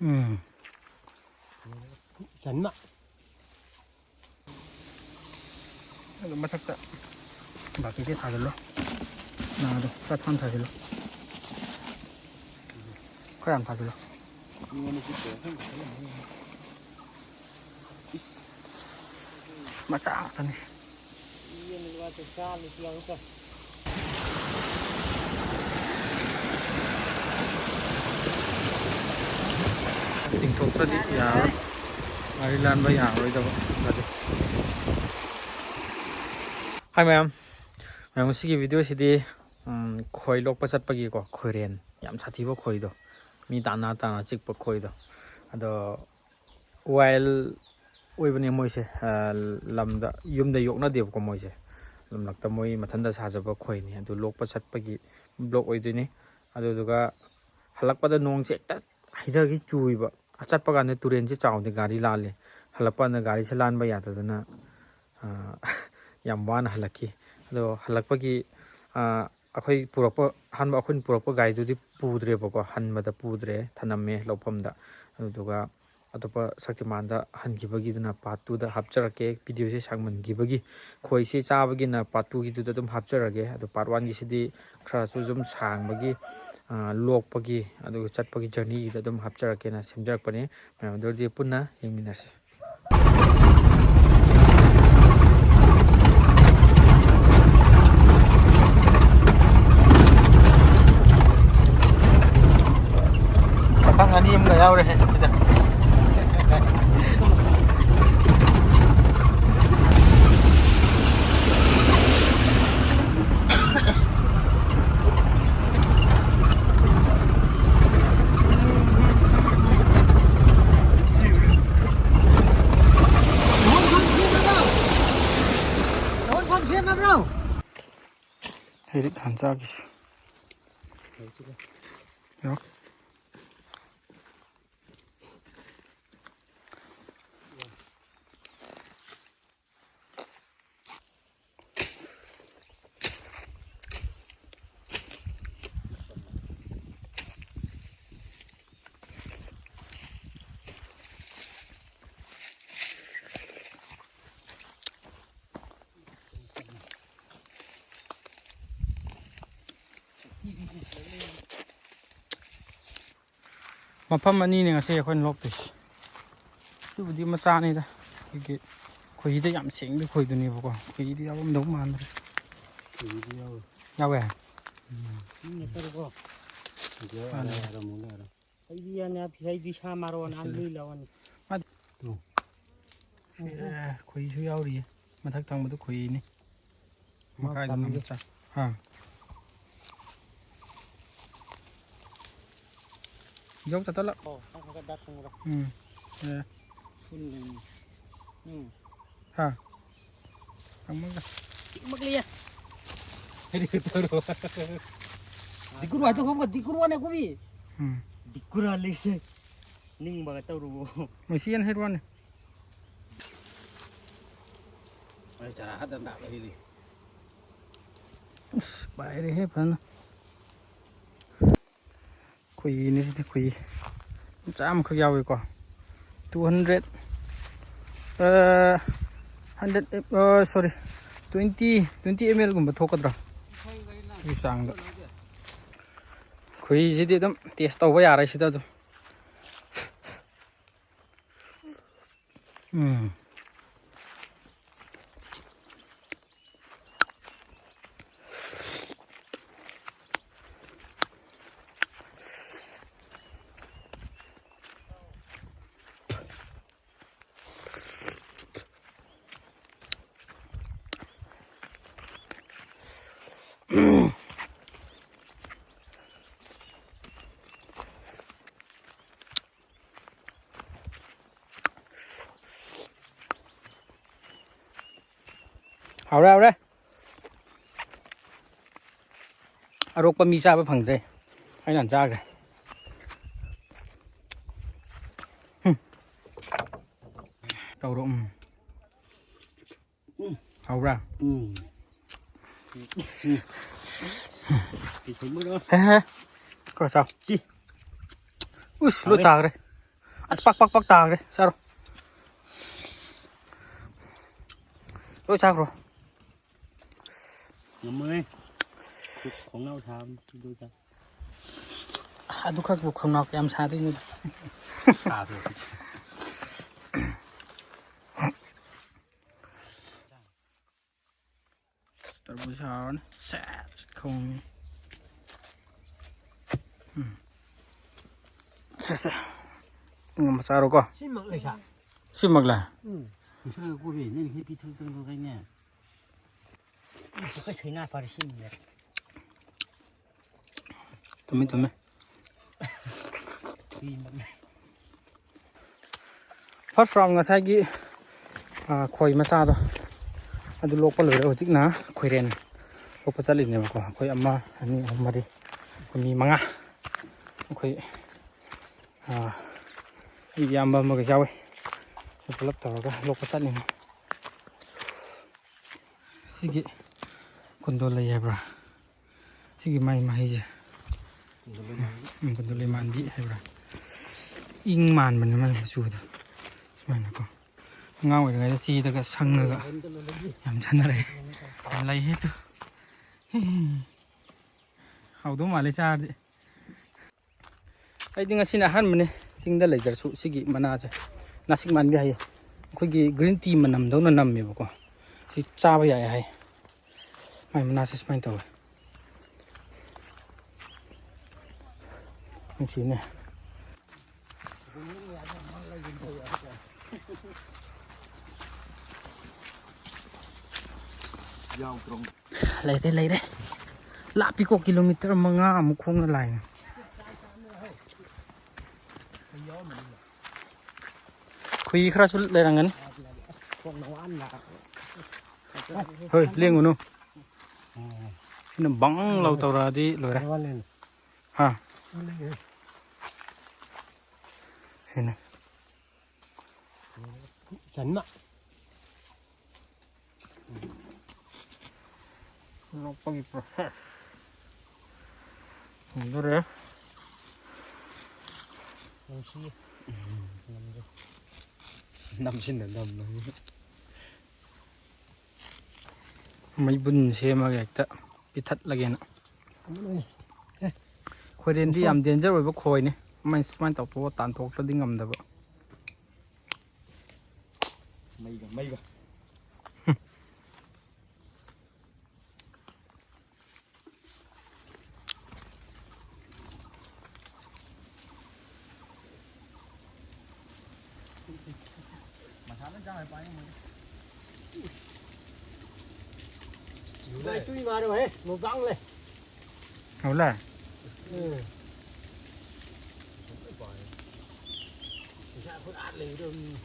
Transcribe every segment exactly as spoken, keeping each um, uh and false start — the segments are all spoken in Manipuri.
ꯎꯝ꯫ ꯆꯟꯃ꯫ ꯑꯗꯨ ꯃꯊꯛꯇ ꯕꯥꯀꯤꯁꯦ ꯊꯥꯖꯤꯜꯂꯣ꯫ ꯉꯥꯗꯣ ꯈꯔ ꯊꯥꯅ ꯊꯥꯖꯤꯜꯂꯣ꯫ ꯈꯔ ꯌꯥꯝ ꯊꯥꯖꯤꯜꯂꯣ꯫ ꯃꯆꯥ ꯉꯥꯛꯇꯅꯤ꯫ ꯆꯤꯡꯊꯣꯛꯇ꯭ꯔꯗꯤ ꯌꯥꯔꯣꯏ꯫ ꯒꯥꯔꯤ ꯂꯥꯟꯕ ꯌꯥꯔꯣꯏꯗꯕ꯫ ꯍꯥꯏ ꯃꯌꯥꯝ, ꯃꯌꯥꯝ, ꯉꯁꯤꯒꯤ ꯚꯤꯗꯤꯑꯣꯁꯤꯗꯤ, ꯎꯝ, ꯈꯣꯏ ꯂꯣꯛꯄ ꯆꯠꯄꯒꯤꯀꯣ, ꯈꯣꯏꯔꯦꯟ ꯌꯥꯝ ꯁꯥꯊꯤꯕ ꯈꯣꯏꯗꯣ, ꯃꯤ ꯇꯥꯟꯅ ꯇꯥꯟꯅ ꯆꯤꯛꯄ ꯈꯣꯏꯗꯣ, ꯑꯗꯣ wild ꯑꯣꯏꯕꯅꯦ ꯃꯣꯏꯁꯦ꯫ ꯑ, ꯂꯝꯗ, ꯌꯨꯝꯗ ꯌꯣꯛꯅꯗꯦꯕꯀꯣ ꯃꯣꯏꯁꯦ꯫ ꯂꯝꯂꯛꯇ ꯃꯣꯏ ꯃꯊꯟꯇ ꯁꯥꯖꯕ ꯈꯣꯏꯅꯤ꯫ ꯑꯗꯨ ꯂꯣꯛꯄ ꯆꯠꯄꯒꯤ vlog ꯑꯣꯏꯗꯣꯏꯅꯤ꯫ ꯑꯗꯨꯗꯨꯒ ꯍꯜꯂꯛꯄꯗ ꯅꯣꯡꯁꯦ ꯍꯦꯛꯇ ꯍꯩꯊꯒꯩ ꯆꯨꯏꯕ꯫ ꯆꯠꯄ ꯀꯥꯟꯗ ꯇꯨꯔꯦꯟꯁꯦ ꯆꯥꯎꯗꯦ, ꯒꯥꯔꯤ ꯂꯥꯜꯂꯦ꯫ ꯍꯜꯂꯛꯄ ꯀꯥꯟꯗ ꯒꯥꯔꯤꯁꯦ ꯂꯥꯟꯕ ꯌꯥꯗꯗꯅ, ꯑ, ꯌꯥꯝ ꯋꯥꯅ ꯍꯜꯂꯛꯈꯤ꯫ ꯑꯗꯣ ꯍꯜꯂꯛꯄꯒꯤ, ꯑ, ꯑꯩꯈꯣꯏ ꯄꯨꯔꯛꯄ, ꯑꯍꯥꯟꯕ ꯑꯩꯈꯣꯏꯅ ꯄꯨꯔꯛꯄ ꯒꯥꯔꯤꯗꯨꯗꯤ ꯄꯨꯗ꯭ꯔꯦꯕꯀꯣ, ꯍꯟꯕꯗ ꯄꯨꯗ꯭ꯔꯦ, ꯊꯅꯝꯃꯦ ꯂꯧꯐꯝꯗ꯫ ꯑꯗꯨꯗꯨꯒ ꯑꯇꯣꯞꯄ ꯁꯛꯇꯤꯃꯥꯟꯗ ꯍꯟꯈꯤꯕꯒꯤꯗꯨꯅ part twoꯗ ꯍꯥꯞꯆꯔꯛꯀꯦ꯫ ꯚꯤꯗꯤꯑꯣꯁꯦ ꯁꯥꯡꯃꯟꯈꯤꯕꯒꯤ, ꯈꯣꯏꯁꯦ ꯆꯥꯕꯒꯤꯅ part twoꯒꯤꯗꯨꯗ ꯑꯗꯨꯝ ꯍꯥꯞꯆꯔꯒꯦ꯫ ꯑꯗꯣ part oneꯒꯤꯁꯤꯗꯤ ꯈꯔꯁꯨ ꯁꯨꯝ ꯁꯥꯡꯕꯒꯤ, ꯑ, ꯂꯣꯛꯄꯒꯤ, ꯑꯗꯨꯒ ꯆꯠꯄꯒꯤ journeyꯒꯤꯗ ꯑꯗꯨꯝ ꯍꯥꯞꯆꯔꯛꯀꯦꯅ ꯁꯦꯝꯖꯔꯛꯄꯅꯦ꯫ ꯃꯌꯥꯝ ꯑꯗꯨ ꯑꯣꯏꯔꯗꯤ ꯄꯨꯟꯅ ꯌꯦꯡꯃꯤꯟꯅꯁꯤ꯫ ꯄꯥꯈꯪ ꯑꯅꯤ ꯑꯃꯒ ꯌꯥꯎꯔꯦ ꯁꯤꯗ꯫ ꯍꯩꯔꯤꯛ ꯍꯟꯖꯥꯒꯤꯁꯤ꯫ ꯌꯦꯡꯉꯣ꯫ ꯃꯐꯝ ꯑꯅꯤꯅꯦ ꯉꯁꯤ ꯑꯩꯈꯣꯏꯅ ꯂꯣꯛꯇꯣꯏꯁꯦ꯫ ꯑꯗꯨꯕꯨꯗꯤ ꯃꯆꯥꯅꯤꯗ, ꯑꯩꯈꯣꯏꯒꯤ ꯈꯣꯏꯍꯤꯗ ꯌꯥꯝ ꯁꯦꯡꯕ ꯈꯣꯏꯗꯨꯅꯦꯕꯀꯣ꯫ ꯈꯣꯏꯍꯤꯗꯤ ꯌꯥꯎꯔꯝꯗꯧ ꯃꯥꯟꯗ꯭ꯔꯦ꯫ ꯈꯣꯏꯍꯤꯗꯤ ꯌꯥꯎꯋꯦ꯫ ꯌꯥꯎꯋꯦ? ꯎꯝ꯫ ꯃꯥꯅꯦ꯫ ꯑꯩꯗꯤ ꯌꯥꯅꯤ, ꯑꯩꯗꯤ ꯁꯥ ꯃꯔꯣꯟ ꯑꯃ ꯂꯣꯏ ꯂꯧꯔꯅꯤ꯫ ꯃꯥꯗꯤ ꯇꯨ꯫ ꯑꯦ, ꯈꯣꯏꯍꯤꯁꯨ ꯌꯥꯎꯔꯤꯌꯦ꯫ ꯃꯊꯛ ꯊꯪꯕꯗꯨ ꯈꯣꯏꯍꯤꯅꯤ꯫ ꯃꯈꯥꯏꯗꯨꯅ ꯃꯆꯥ꯫ ꯑꯥ꯫ ꯌꯣꯛ ꯆꯠꯇꯂꯣ꯫ ꯑꯣ, ꯅꯪ ꯍꯥꯏꯒꯠ ꯗꯥ ꯊꯣꯡꯕ꯭ꯔꯥ? ꯎꯝ꯫ ꯑꯦ꯫ ꯁꯨꯟ ꯂꯩꯅꯤ꯫ ꯎꯝ꯫ ꯍꯥ꯫ ꯊꯝꯃꯒ꯫ ꯆꯤꯛꯃꯛꯂꯤꯌꯦ꯫ ꯗꯤꯀꯨꯔ ꯍꯥꯏꯗꯣ ꯈꯪꯕ꯭ꯔꯥ? ꯗꯤꯀꯨꯔ ꯋꯥꯅꯦ ꯀꯣꯕꯤ꯫ ꯎꯝ꯫ ꯗꯤꯀꯨꯔ ꯂꯩꯁꯦ꯫ ꯅꯤꯡꯕꯒ ꯇꯧꯔꯨꯋꯣ꯫ ꯃꯁꯤ ꯌꯦꯟ ꯍꯩꯔꯨ ꯋꯥꯅꯦ꯫ ꯑꯩ ꯆꯔꯥ ꯍꯥꯠꯇꯅ ꯇꯥꯛꯂꯛꯏꯅꯤ꯫ ꯑꯁ, ꯄꯥꯏꯔꯦꯍꯦ ꯐꯖꯅ꯫ ꯈꯣꯏꯍꯤꯅꯤ ꯁꯤꯗꯤ, ꯈꯣꯏꯍꯤ ꯃꯆꯥ ꯑꯃꯈꯛ ꯌꯥꯎꯏꯀꯣ꯫ Two hundred, ꯑ, hundred, ꯑ, sorry, twenty, twenty M L ꯒꯨꯝꯕ ꯊꯣꯛꯀꯗ꯭ꯔꯥ? ꯑꯗꯨꯒꯤ ꯆꯥꯡꯗ꯫ ꯈꯣꯏꯍꯤꯁꯤꯗꯤ ꯑꯗꯨꯝ taste ꯇꯧꯕ ꯌꯥꯔꯦ ꯁꯤꯗ ꯑꯗꯨꯝ꯫ ꯎꯝ꯫ ꯍꯥꯎꯔꯦ, ꯍꯥꯎꯔꯦ꯫ ꯑꯔꯣꯛꯄ ꯃꯤ ꯆꯥꯕ ꯐꯪꯗ꯭ꯔꯦ꯫ ꯑꯩꯅ ꯍꯥꯟꯅ ꯆꯥꯈ꯭ꯔꯦ꯫ ꯍꯨꯝ꯫ ꯇꯧꯔꯣ, ꯎꯝ꯫ ꯍꯥꯎꯕ꯭ꯔꯥ? ꯎꯝ꯫ ꯎꯝ꯫ ꯍꯦ, ꯍꯦ꯫ ꯈꯔ ꯆꯥꯎ꯫ ꯁꯤ꯫ ꯎꯁ, ꯂꯣꯏ ꯍꯥꯎꯔꯦ꯫ ꯇꯥꯈ꯭ꯔꯦ꯫ ꯑꯁ, ꯄꯥꯛ, ꯄꯥꯛ, ꯄꯥꯛ ꯇꯥꯈ꯭ꯔꯦ꯫ ꯆꯥꯔꯣ꯫ ꯂꯣꯏ ꯆꯥꯈ꯭ꯔꯣ꯫ ꯉꯝꯃꯣꯏ꯫ ꯈꯣꯡꯅꯥꯎ ꯁꯥꯕꯗꯨ ꯆꯥ-, ꯑꯗꯨꯈꯛꯄꯨ ꯈꯧꯅꯥꯎ ꯀꯌꯥꯝ ꯁꯥꯗꯣꯏꯅꯣ? ꯁꯥꯗꯣꯏꯅꯤ꯫ ꯇꯔꯕꯨꯖ ꯍꯥꯎꯔꯅꯤ꯫ ꯁꯦꯁ, ꯈꯣꯡꯉꯤ꯫ ꯎꯝ꯫ ꯁꯦ, ꯁꯦ꯫ ꯉꯝꯃ ꯆꯥꯔꯣꯀꯣ꯫ ꯁꯤꯃꯛ ꯂꯩꯁꯥ꯫ ꯁꯤꯃꯛ ꯂꯩ꯫ ꯎꯝ꯫ ꯉꯁꯥꯏ ꯀꯣꯕꯤ ꯅꯪ ꯍꯦꯛ ꯄꯤꯊꯣꯛ ꯆꯪꯊꯣꯛ ꯀꯩꯅꯦ꯫ ꯏꯁ, ꯑꯩꯈꯣꯏ ꯁꯩꯅꯥ ꯄꯥꯔꯤ ꯁꯤꯃꯛ ꯂꯩ꯫ ꯊꯨꯝꯃꯦ, ꯊꯨꯝꯃꯦ꯫ ꯐꯥꯔꯁ ꯔꯥꯎꯟ ꯉꯁꯥꯏꯒꯤ, ꯑ, ꯈꯣꯏ ꯃꯆꯥꯗꯣ ꯑꯗꯨ ꯂꯣꯛꯄ ꯂꯣꯏꯔꯦ꯫ ꯍꯧꯖꯤꯛꯅ ꯈꯣꯏꯔꯦꯟ ꯂꯣꯛꯄ ꯆꯠꯂꯤꯅꯦꯕꯀꯣ꯫ ꯑꯩꯈꯣꯏ ꯑꯃ, ꯑꯅꯤ, ꯑꯍꯨꯝ, ꯃꯔꯤ, ꯑꯩꯈꯣꯏ ꯃꯤ ꯃꯉꯥ꯫ ꯑꯩꯈꯣꯏ, ꯑ, ꯑꯩ ꯏꯌꯥꯝꯕ ꯑꯃꯒ ꯌꯥꯎꯋꯤ꯫ ꯑꯩꯈꯣꯏ ꯄꯨꯂꯞ ꯇꯧꯔꯒ ꯂꯣꯛꯄ ꯆꯠꯂꯤꯅꯦ꯫ ꯁꯤꯒꯤ ꯀꯨꯟꯗꯣ ꯂꯩ ꯍꯥꯏꯕ꯭ꯔꯥ? ꯁꯤꯒꯤ ꯃꯥꯏ ꯃꯍꯩꯁꯦ꯫ ꯎꯝ, ꯀꯨꯟꯗꯣ ꯂꯩ ꯃꯥꯟꯕꯤ ꯍꯥꯏꯕ꯭ꯔꯥ? ꯏꯪ ꯃꯥꯟꯕꯅꯦ ꯃꯥꯏ ꯃꯆꯨꯗꯣ꯫ ꯁꯨꯃꯥꯏꯅꯀꯣ꯫ ꯑꯉꯥꯡ ꯑꯣꯏꯔꯤꯉꯩꯗ ꯆꯦꯗꯒ ꯁꯪꯉꯒ ꯌꯥꯝ ꯁꯥꯟꯅꯔꯛꯑꯦ꯫ ꯌꯥꯝ ꯂꯩꯍꯦ ꯇꯨ꯫ ꯍꯥꯎꯗꯧ ꯃꯥꯜꯂꯦ ꯆꯥꯔꯗꯤ꯫ ꯑꯩꯗꯤ ꯉꯁꯤꯅ ꯑꯍꯥꯟꯕꯅꯦ ꯆꯤꯡꯗ ꯂꯩꯖꯔꯁꯨ ꯁꯤꯒꯤ ꯃꯅꯥꯁꯦ, ꯅꯥꯁꯤꯛ ꯃꯥꯟꯕꯤ ꯍꯥꯏꯌꯦ꯫ ꯑꯩꯈꯣꯏꯒꯤ ꯒ꯭ꯔꯤꯟ ꯇꯤ ꯃꯅꯝꯗꯧꯅ ꯅꯝꯃꯦꯕꯀꯣ꯫ ꯁꯤ ꯆꯥꯕ ꯌꯥꯏ ꯍꯥꯏ꯫ ꯃꯥꯏ ꯃꯅꯥꯁꯦ ꯁꯨꯃꯥꯏꯅ ꯇꯧꯋꯦ꯫ ꯅꯨꯡꯁꯤꯅꯦ꯫ ꯂꯩꯔꯦ, ꯂꯩꯔꯦ꯫ ꯂꯥꯞꯄꯤꯀꯣ, ꯀꯤꯂꯣꯃꯤꯇꯔ ꯃꯉꯥꯃꯨꯛ ꯈꯣꯡꯅ ꯂꯥꯛꯏꯅꯦ꯫ ꯈꯨꯍꯤ ꯈꯔꯁꯨ ꯂꯩꯔꯝꯒꯅꯤ꯫ ꯍꯣꯏ, ꯂꯦꯡꯒꯅꯨ꯫ ꯁꯤꯅ ꯕꯪ ꯂꯥꯎ ꯇꯧꯔꯛꯑꯗꯤ ꯂꯣꯏꯔꯦ꯫ ꯍꯥ? ꯁꯤꯅ꯫ ꯆꯟꯃ꯫ ꯂꯣꯛꯄꯒꯤ process ꯍꯧꯗꯣꯔꯦ꯫ ꯅꯨꯡꯁꯤ꯫ ꯅꯝꯁꯤꯟꯅ ꯅꯝꯕ꯫ ꯃꯩꯕꯨꯟ ꯁꯦꯝꯃꯒ ꯍꯦꯛꯇ ꯄꯤꯊꯠꯂꯒꯦꯅ꯫ ꯑꯦ꯫ ꯈꯣꯏꯔꯦꯟꯗꯤ ꯌꯥꯝ danger ꯑꯣꯏꯕ ꯈꯣꯏꯅꯤ꯫ ꯀꯃꯥꯏꯅ ꯁꯨꯃꯥꯏꯅ ꯇꯧꯊꯣꯛꯑ ꯇꯥꯟꯊꯣꯛꯇ꯭ꯔꯗꯤ ꯉꯝꯗꯕ꯫ ꯃꯩꯒ ꯃꯩꯒ꯫ ꯃꯁꯥꯅ ꯆꯥꯔ ꯄꯥꯏ ꯃꯣꯏ꯫ ꯚꯥꯏ, ꯇꯨꯏ ꯃꯥꯔꯣ ꯍꯦ, ꯃꯨꯛꯕꯥꯡ ꯂꯩ꯫ ꯍꯧꯂꯦ꯫ ꯎꯝ꯫ ꯄꯩꯁꯥ ꯈꯨꯠ ꯑꯥ ꯂꯩꯒꯗꯕꯅꯤ꯫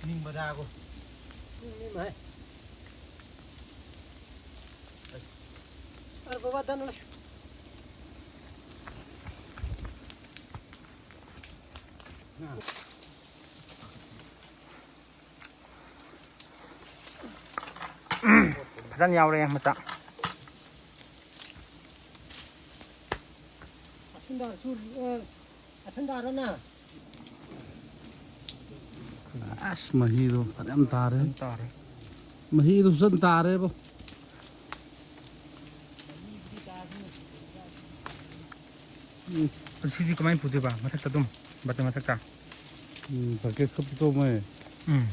ꯅꯤꯡꯕꯗꯥꯒꯣ꯫ ꯅꯤꯡꯕ ꯍꯥꯏ꯫ ꯑꯔꯦ ꯕꯕꯥ, ꯗꯟ ꯑꯣꯏ꯫ ꯐꯖꯅ ꯌꯥꯎꯔꯦ ꯃꯆꯥ꯫ ꯑꯁꯟꯗꯥꯔꯁꯨ, ꯑ, ꯑꯁꯟꯗꯥꯔꯣꯅ? ꯑꯁ, ꯃꯍꯤꯗꯣ ꯐꯖꯅ ꯇꯥꯔꯦ꯫ ꯐꯖꯅ ꯇꯥꯔꯦ꯫ ꯃꯍꯤꯗꯣ ꯐꯖꯅ ꯇꯥꯔꯦꯕꯣ꯫ ꯎꯝ꯫ ꯁꯤꯗꯤ ꯀꯃꯥꯏꯅ ꯄꯨꯗꯣꯏꯕ? ꯃꯊꯛꯇ ꯑꯗꯨꯝ, ꯕꯇꯟ ꯃꯊꯛꯇ? ꯎꯝ, ꯕꯛꯀꯦꯠ ꯈꯔ ꯄꯨꯊꯣꯛꯑꯝꯃꯦ꯫ ꯎꯝ꯫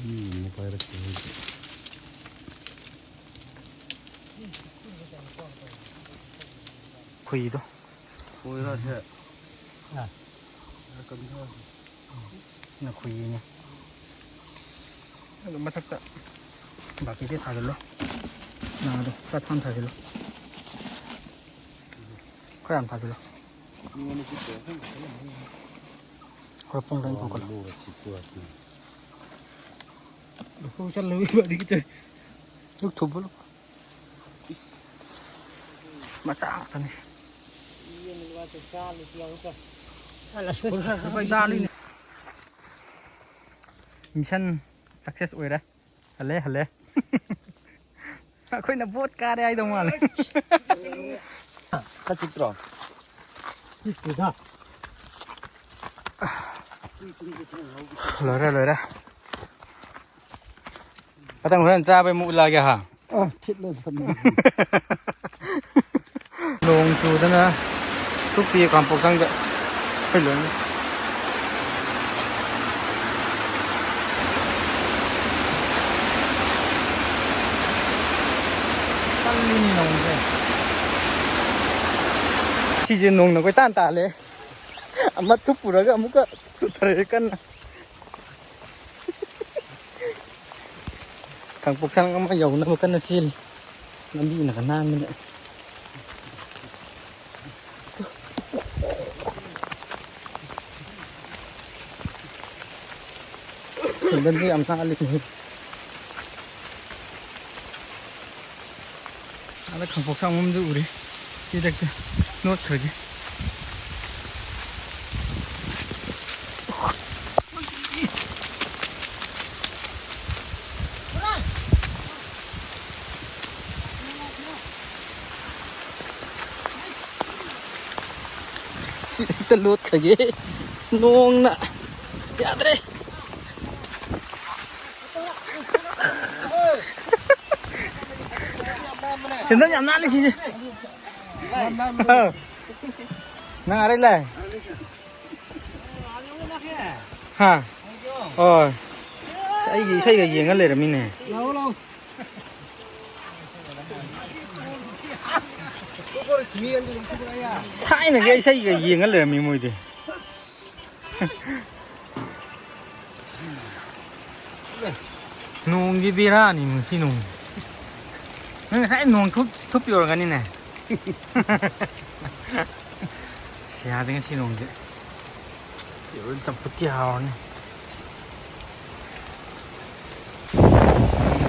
ꯎꯝ, ꯑꯃꯨꯛ ꯄꯥꯏꯔꯛꯀꯦ ꯍꯧꯖꯤꯛ꯫ ꯈꯨꯏꯗꯣ꯫ ꯈꯣꯏꯔꯁꯦ꯫ ꯑꯥ꯫ ꯅꯈꯨꯏꯅꯦ꯫ ꯑꯗꯨ ꯃꯊꯛꯇ ꯕꯥꯀꯤꯁꯦ ꯊꯥꯖꯤꯜꯂꯣ꯫ ꯉꯥꯗꯣ ꯈꯔ ꯊꯥꯅ ꯊꯥꯖꯤꯜꯂꯣ꯫ ꯈꯔ ꯌꯥꯝ ꯊꯥꯖꯤꯜꯂꯣ꯫ ꯈꯔ ꯄꯨꯡ ꯂꯣꯏ ꯐꯧꯒꯠꯂꯣ꯫ ꯂꯨꯈꯣꯛ ꯆꯠꯂꯣ, ꯏꯕꯥꯅꯤꯒꯤ ꯆꯠ-, ꯂꯨꯛ ꯊꯨꯝꯕ ꯂꯨꯛ꯫ ꯃꯆꯥ ꯉꯥꯛꯇꯅꯤ꯫ ꯂꯨꯄꯥ ꯆꯥꯂꯤꯁꯤ ꯌꯥꯎꯗ꯭ꯔꯣ? ꯂꯨꯄꯥ ꯆꯥꯂꯤꯅꯦ꯫ ꯃꯤꯁꯟ ꯁꯛꯁꯦꯁ ꯑꯣꯏꯔꯦ꯫ ꯍꯜꯂꯦ, ꯍꯜꯂꯦ꯫ ꯑꯩꯈꯣꯏꯅ ꯕꯣꯠ ꯀꯥꯔꯦ ꯍꯥꯏꯗꯧ ꯃꯥꯜꯂꯦ꯫ ꯈꯔ ꯆꯤꯛꯇ꯭ꯔꯣ? ꯆꯤꯛꯇꯦꯗ꯫ ꯂꯣꯏꯔꯦ, ꯂꯣꯏꯔꯦ꯫ ꯃꯊꯪ ꯍꯣꯔꯦꯟ ꯆꯥꯕꯩ ꯑꯃꯨꯛ ꯎꯠꯂꯛꯑꯒꯦ ꯍꯥ꯫ ꯑ, ꯊꯤꯠꯂ ꯊꯝꯃꯦ꯫ ꯅꯣꯡ ꯆꯨꯗꯅ ꯇꯨꯞꯄꯤ ꯀꯥꯡꯄꯣꯛꯁꯪꯗ꯫ ꯑꯩꯈꯣꯏ ꯂꯣꯏꯅ꯫ ꯀꯜꯂꯤꯅꯤ ꯅꯣꯡꯁꯦ꯫ ꯁꯤꯁꯦ ꯅꯣꯡꯅ ꯀꯣꯏꯇꯥꯟ ꯇꯥꯜꯂꯦ꯫ ꯑꯃ ꯊꯨꯞꯄꯨꯔꯒ ꯑꯃꯨꯛꯀ ꯆꯨꯊꯔꯛꯑꯦ ꯀꯟꯅ꯫ ꯀꯥꯡꯄꯣꯛꯁꯪ ꯑꯃ ꯌꯧꯅꯕ ꯀꯟꯅ ꯆꯦꯜꯂꯤ꯫ ꯂꯝꯕꯤꯅꯒ ꯅꯥꯟꯕꯅꯦ꯫ ꯂꯝꯕꯤ ꯌꯥꯝ ꯅꯥꯜꯂꯤ꯫ ꯑꯥꯗ ꯈꯥꯡꯄꯣꯛ ꯁꯥꯡꯕ ꯑꯃꯁꯨ ꯎꯔꯦ꯫ ꯁꯤꯗ ꯂꯣꯠꯈ꯭ꯔꯒꯦ꯫ ꯁꯤꯗ ꯂꯣꯠꯈ꯭ꯔꯒꯦ꯫ ꯅꯣꯡꯅ ꯌꯥꯗ꯭ꯔꯦ꯫ ꯁꯦꯟꯗꯜ ꯌꯥꯝ ꯅꯥꯜꯂꯤ ꯁꯤꯁꯦ꯫ ꯅꯪ ꯑꯔꯩ ꯂꯥꯏ꯫ ꯍꯥ? ꯍꯣꯏ꯫ ꯑꯁ, ꯑꯩꯒꯤ ꯏꯁꯩꯒ ꯌꯦꯡꯉ ꯂꯩꯔꯝꯃꯤꯅꯦ꯫ ꯊꯥꯏꯅꯒꯤ ꯏꯁꯩꯒ ꯌꯦꯡꯉ ꯂꯩꯔꯝꯃꯤ ꯃꯣꯏꯗꯤ꯫ ꯅꯣꯡꯒꯤ ꯕꯦꯔꯥꯅꯤ ꯉꯁꯤ ꯅꯣꯡ꯫ ꯅꯪ ꯉꯁꯥꯏ ꯅꯣꯡ ꯊꯨꯞ-, ꯊꯨꯞꯄꯤ ꯑꯣꯏꯔꯝꯒꯅꯤꯅꯦ꯫ ꯁꯤ ꯌꯥꯗꯦ ꯉꯁꯤ ꯅꯣꯡꯁꯦ꯫ ꯁꯤ ꯆꯝꯐꯨꯠꯀꯤ ꯍꯥꯎꯔꯅꯤ꯫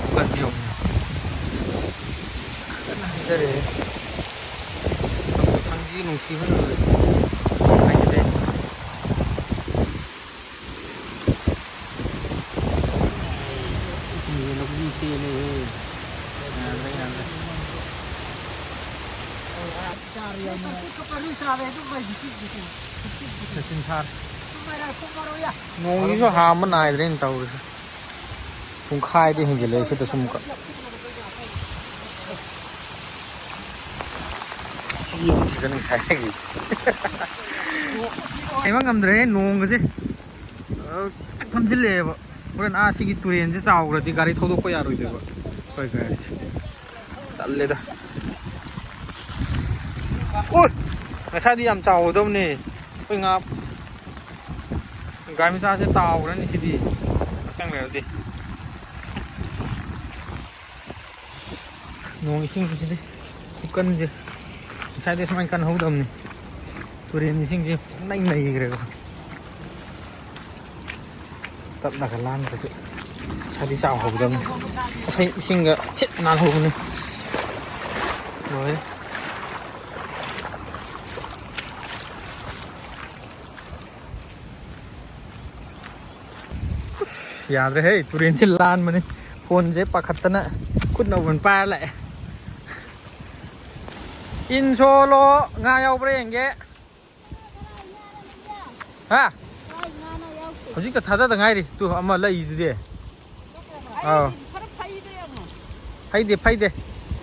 ꯈꯨꯀꯟꯁꯤ ꯌꯦꯡꯉꯨꯅꯦ꯫ ꯀꯟꯅ ꯍꯩꯊꯔꯛꯑꯦ꯫ ꯊꯥꯡꯖꯤ ꯅꯨꯡꯁꯤꯕ ꯂꯣꯏꯔꯦ꯫ ꯍꯥꯏꯖꯤꯜꯂꯦ꯫ ꯏꯁꯤꯡꯁꯦ ꯂꯧꯕꯤ ꯆꯦꯜꯂꯦꯍꯦ꯫ ꯌꯥꯗ꯭ꯔꯦ꯫ ꯃꯦꯆꯤꯟ ꯊꯥꯔꯦ꯫ ꯅꯣꯡꯁꯤꯁꯨ ꯍꯥꯡꯕ ꯅꯥꯏꯗ꯭ꯔꯦꯅ ꯇꯧꯔꯤꯁꯦ꯫ ꯄꯨꯡꯈꯥꯏꯗꯤ ꯍꯦꯟꯖꯤꯜꯂꯛꯑꯦ ꯁꯤꯗꯁꯨ ꯑꯃꯨꯛꯀ꯫ ꯁꯤ ꯌꯨꯝꯁꯤꯗ ꯅꯨꯡꯁꯥ ꯌꯥꯏꯔꯤꯁꯦ꯫ ꯍꯥꯏꯕ ꯉꯝꯗ꯭ꯔꯦꯍꯦ ꯅꯣꯡꯒꯁꯦ꯫ ꯑ, ꯐꯝꯖꯤꯜꯂꯛꯑꯦꯕ꯫ ꯍꯣꯔꯦꯟ ꯑꯥ ꯁꯤꯒꯤ ꯇꯨꯔꯦꯟꯁꯦ ꯆꯥꯎꯈ꯭ꯔꯗꯤ ꯒꯥꯔꯤ ꯊꯧꯗꯣꯛꯄ ꯌꯥꯔꯣꯏꯗꯣꯏꯕ꯫ ꯑꯩꯈꯣꯏ ꯒꯥꯔꯤꯁꯦ꯫ ꯇꯜꯂꯦꯗ꯫ ꯑꯣꯏ! ꯉꯁꯥꯏꯗꯤ ꯌꯥꯝ ꯆꯥꯎꯒꯗꯕꯅꯦ꯫ ꯑꯩꯈꯣꯏ ꯉꯥ ꯒꯥꯔꯤ ꯃꯆꯥꯁꯦ ꯇꯥꯎꯈ꯭ꯔꯅꯤ ꯁꯤꯗꯤ꯫ ꯉꯥꯛꯇꯪ ꯂꯩꯔꯗꯤ꯫ ꯅꯣꯡ ꯏꯁꯤꯡꯁꯤꯗꯤ ꯈꯨꯀꯟꯁꯦ ꯉꯁꯥꯏꯗꯤ ꯁꯨꯃꯥꯏꯅ ꯀꯟꯍꯧꯗꯕꯅꯤ꯫ ꯇꯨꯔꯦꯟ ꯏꯁꯤꯡꯁꯦ ꯄꯨꯡꯅꯩ ꯅꯩꯈ꯭ꯔꯦꯕ꯫ ꯇꯞꯅꯒ ꯂꯥꯟꯗ꯭ꯔꯗꯤ ꯉꯁꯥꯏꯗꯤ ꯆꯥꯎꯍꯧꯗꯕꯅꯤ꯫ ꯉꯁꯥꯏ ꯏꯁꯤꯡꯒ ꯁꯤꯠ ꯅꯥꯜꯍꯧꯕꯅꯤ꯫ ꯂꯣꯏꯔꯦ꯫ ꯌꯥꯗ꯭ꯔꯦꯍꯦ, ꯇꯨꯔꯦꯟꯁꯦ ꯂꯥꯟꯕꯅꯤ꯫ ꯐꯣꯟꯁꯦ ꯄꯥꯈꯠꯇꯅ ꯈꯨꯠꯅ ꯑꯣꯏꯅ ꯄꯥꯏꯔ ꯂꯥꯛꯑꯦ꯫ ꯏꯟ ꯁꯣꯜꯂꯣ, ꯉꯥ ꯌꯥꯎꯕ꯭ꯔꯥ ꯌꯦꯡꯒꯦ꯫ ꯍꯥ? ꯍꯧꯖꯤꯛꯇ ꯊꯥꯗꯗ ꯉꯥꯏꯔꯤ꯫ ꯇꯨ ꯑꯃ ꯂꯩꯗꯨꯗꯤ꯫ ꯑꯥꯎ꯫ ꯐꯩꯗꯦ, ꯐꯩꯗꯦ꯫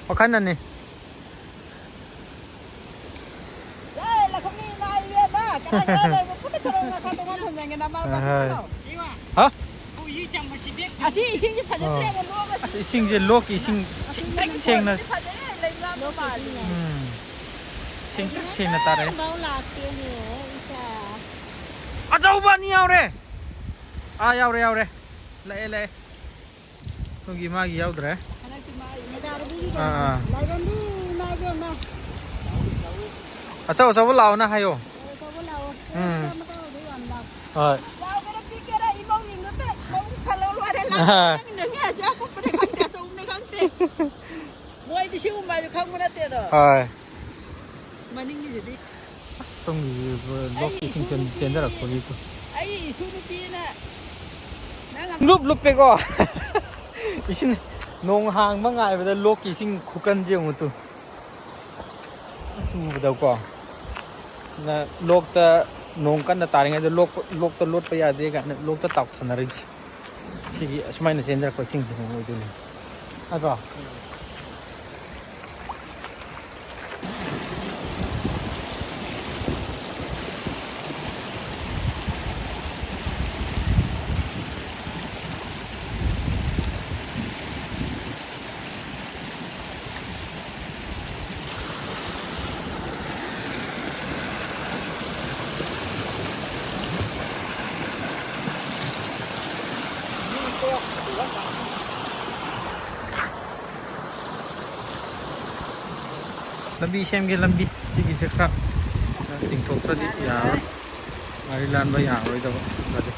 ꯋꯥꯈꯜꯅꯅꯤ꯫ ꯍꯣꯏ꯫ ꯑꯁꯤ ꯏꯁꯤꯡꯁꯦ ꯐꯖꯗ꯭ꯔꯦꯕ, ꯂꯣꯛ ꯑꯁꯤ꯫ ꯑꯁ, ꯏꯁꯤꯡꯁꯦ ꯂꯣꯛꯀꯤ ꯏꯁꯤꯡ ꯁꯦꯡꯇ꯭ꯔꯤꯛ ꯁꯦꯡꯅ꯫ ꯐꯖꯅ ꯂꯩꯕ ꯃꯥꯜꯂꯦ꯫ ꯎꯝ꯫ ꯁꯦꯡꯇ꯭ꯔꯤꯛ ꯁꯦꯡꯅ ꯇꯥꯔꯛꯑꯦ꯫ ꯐꯥꯎ ꯂꯥꯛꯇꯦꯅꯦ, ꯏꯆꯥ꯫ ꯑꯆꯧꯕ ꯑꯅꯤ ꯌꯥꯎꯔꯦ꯫ ꯑꯥ, ꯌꯥꯎꯔꯦ, ꯌꯥꯎꯔꯦ꯫ ꯂꯥꯛꯑꯦ, ꯂꯥꯛꯑꯦ꯫ ꯑꯗꯨꯒꯤ ꯃꯥꯒꯤ ꯌꯥꯎꯗ꯭ꯔꯦ꯫ ꯃꯦꯗꯥꯔꯕꯤꯒꯤ ꯑꯥ, ꯑꯥ꯫ ꯂꯥꯏꯔꯦꯝꯕꯤ ꯏꯃꯥ ꯏꯕꯦꯝꯃ꯫ ꯑꯆꯧ ꯑꯆꯧꯕ ꯂꯥꯛꯑꯣꯅ ꯍꯥꯏꯌꯣ꯫ ꯑꯆꯧ ꯑꯆꯧꯕ ꯂꯥꯛꯑꯣ꯫ ꯎꯝ꯫ ꯃꯆꯥ ꯃꯆꯥ ꯑꯣꯏꯔꯁꯨ ꯌꯥꯝ ꯂꯥꯛꯑꯣ꯫ ꯍꯣꯏ꯫ ꯆꯥꯎꯒꯦꯔꯥ ꯄꯤꯛꯀꯦꯔꯥ ꯏꯃꯧ ꯃꯤꯡꯗꯨꯗ ꯃꯕꯨꯛ ꯊꯜꯍꯧ ꯂꯣꯏꯔꯦ꯫ ꯑꯥ꯫ ꯅꯪꯒꯤꯅꯅꯦ ꯑꯗꯨ ꯑꯀꯨꯞꯄꯅꯦ ꯈꯪꯗꯦ, ꯑꯆꯧꯕꯅꯦ ꯈꯪꯗꯦ꯫ ꯃꯣꯏꯗꯤ ꯁꯤꯒꯨꯝꯕ ꯍꯥꯏꯗꯣ ꯈꯪꯕ ꯅꯠꯇꯦꯗꯣ꯫ ꯍꯣꯏ꯫ ꯃꯅꯤꯡꯒꯤꯁꯤꯗꯤ꯫ ꯑꯁ, ꯁꯣꯝꯒꯤ ꯂꯣꯛꯀꯤ ꯏꯁꯤꯡ ꯆꯦꯟ-, ꯆꯦꯟꯊꯔꯛꯄꯒꯤꯀꯣ꯫ ꯑꯩ ꯏꯁꯨ ꯅꯨꯄꯤꯅ ꯅꯪ ꯑꯃ ꯂꯨꯞ ꯂꯨꯞꯄꯦꯀꯣ꯫ ꯏꯁꯤꯡ ꯅꯣꯡ ꯍꯥꯡꯕ ꯉꯥꯏꯕꯗ ꯂꯣꯛꯀꯤ ꯏꯁꯤꯡ ꯈꯨꯀꯟꯁꯦ ꯌꯦꯡꯉꯨ ꯇꯨ꯫ ꯑꯁ, ꯎꯕꯗꯀꯣ, ꯅ ꯂꯣꯛꯇ ꯅꯣꯡ ꯀꯟꯅ ꯇꯥꯔꯤꯉꯩꯗ ꯂꯣꯛ, ꯂꯣꯛꯇ ꯂꯣꯠꯄ ꯌꯥꯗꯦ ꯀꯥꯏꯅ ꯂꯣꯛꯇ ꯇꯥꯎꯊꯅꯔꯤꯁꯦ꯫ ꯁꯤꯒꯤ ꯑꯁꯨꯃꯥꯏꯅ ꯆꯦꯟꯖꯔꯛꯄ ꯏꯁꯤꯡꯁꯤꯅ ꯑꯣꯏꯗꯣꯏꯅꯤ꯫ ꯅꯠꯇ꯭ꯔꯣ? ꯂꯝꯕꯤ ꯁꯦꯝꯒꯦ, ꯂꯝꯕꯤ ꯁꯤꯒꯤꯁꯦ ꯈꯔ ꯆꯤꯡꯊꯣꯛꯇ꯭ꯔꯗꯤ ꯌꯥꯔꯔꯣꯏ꯫ ꯒꯥꯔꯤ ꯂꯥꯟꯕ ꯌꯥꯔꯔꯣꯏꯗꯕ ꯈꯔꯗꯤ꯫